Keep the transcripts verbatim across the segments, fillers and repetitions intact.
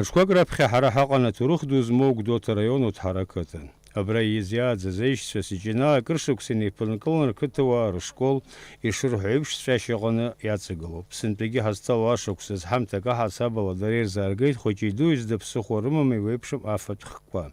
Шықәак раԥхьа ҳара ҳаҟан аҭоурых ду змоу Гәдоуҭа раион Уҭҳара ақыҭан. Абра ииз иааӡаз аишьцәа Сиҷынаа акыр шықәса инеиԥынкылан рқыҭауаа рышкол ишырҳәо еиԥш ҵәашьа аҟны иаҵагылоуп. Сынтәагьы ҳазҭало ашықәсаз ҳамҭак аҳасабала дара ирзааргеит хәыҷи-дуи зда ԥсыхәа рымам еиуеиԥшым афатә хкқәа.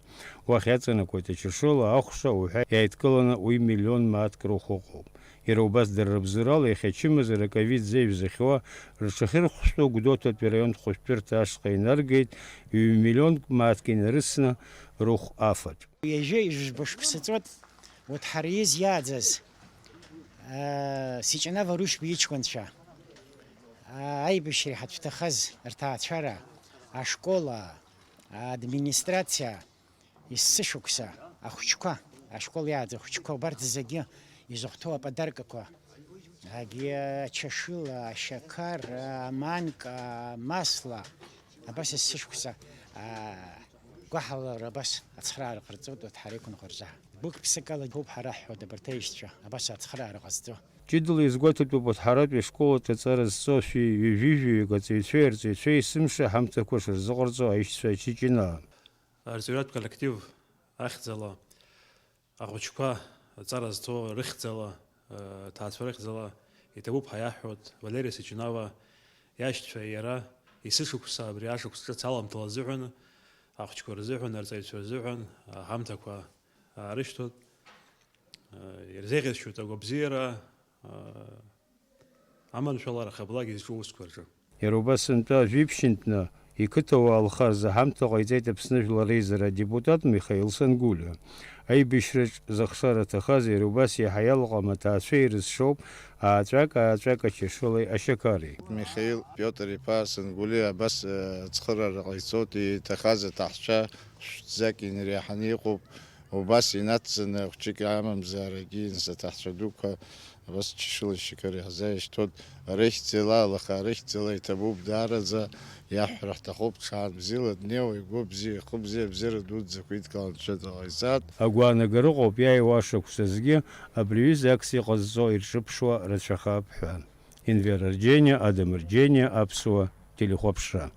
Уахь иаҵанакуеит ачашыла, ахәша уҳәа иааидкыланы уи миллион мааҭк рахә ыҟоуп. Иара убас дара рыбзоурала иахьа ачымазара аковид зеижә зыхьуа рыҽахьырхәшәтәу Гәдоуҭатәи араионтә хәышәтәырҭа ашҟа инаргеит ҩ-миллионк мааҭк инарысны рыхә афатә. Ҩажәи жәба шықәса ҵуеит Уҭҳариз иааӡаз, аа, Сиҷанава Рушьба иҷкәынцәа, аа, аибашьра иҳацәҭахаз рҭаацәара, ашкола, аадминистрациа, есышықәса ахәыҷқәа, ашкол иааӡаз ахәыҷқәа, убарҭ зегьы изыхәҭоу аподаркақәа, агьи ачашыла, ашьақар, аманка, амасла, абас есышықәса, аа, гәаҳалара абас ацхыраара ҟарҵоит Уҭҳара иқәынхо рзы. Гәык-ԥсыкала ҳәоуп ҳара ҳҳәоит абарҭ аишьцәа, абас ацхыраара ҟазҵо. Ҷыдала изгәаҭатәуп Уҭҳаратәи ашкол аҿы аҵара зҵо шәи ҩажәи жәаҩык аҵаҩцәеи арҵаҩцәеи есымша ҳамҭақәа шырзыҟарҵо аишьцәа Ачыҷынаа. Арҵаҩратә коллектив ахьӡала, ахәыҷқәа аҵара зҭо рыхьӡала, э, ҭаацәа рыхьӡала иҭабуп ҳәа иаҳҳәоит Валери Сиҷынава иашьцәа, иара есышықәса абри ашықәс ҿыц аламҭала азыҳәан, ахәыҷқәа рзыҳәан, арҵаҩцәа рзыҳәан, э, ҳамҭақәа аарышьҭуеит. Ирзеиӷьасшьоит агәабзиара, аманшәалара ахаблак изҿу аусқәа рҿы. Иара убас сынтәа жәиԥшьынтәны иқыҭауаа лхарзы ҳамҭа ҟаиҵеит Аԥсны Жәлар Реизара адепутат Михаил Сангулиа. Аибашьраҿ зыхшара ҭахаз иара убас иаҳа иалаҟам аҭаацәа ирызшоуп ааҵәак-ааҵәак ачашылеи ашьақари. Михаил Пиотр-иԥа Сангулиа абас, э, ацхыраара ҟаиҵоит, иҭахаз аҭаҳцәа шәҭӡак инареиҳаны иҟоуп. Убас инацҵаны хәҷык амамзаарагьы, нас аҭаҳцәа дуқәа абас чашыла шьақар иаҳзааишьҭуан. Рыхьӡала, алаха рыхьӡала иҭабуп даараӡа, иаҳҳәара ҳҭахуп, ҽаан бзиала днеиуа, игәы бзиа, ихы бзиа, абзиара дуӡӡақәа идкыланы дцәа дҟаиҵааит. Агәаанагара ыҟоуп, иааиуа ашықәсазгьы абри аҩыза акциа ҟазҵо ирҿыԥшуа рацәахап ҳәа. Енвер Арџьениа, Адам Арџьениа, Аԥсуа телехәаԥшра.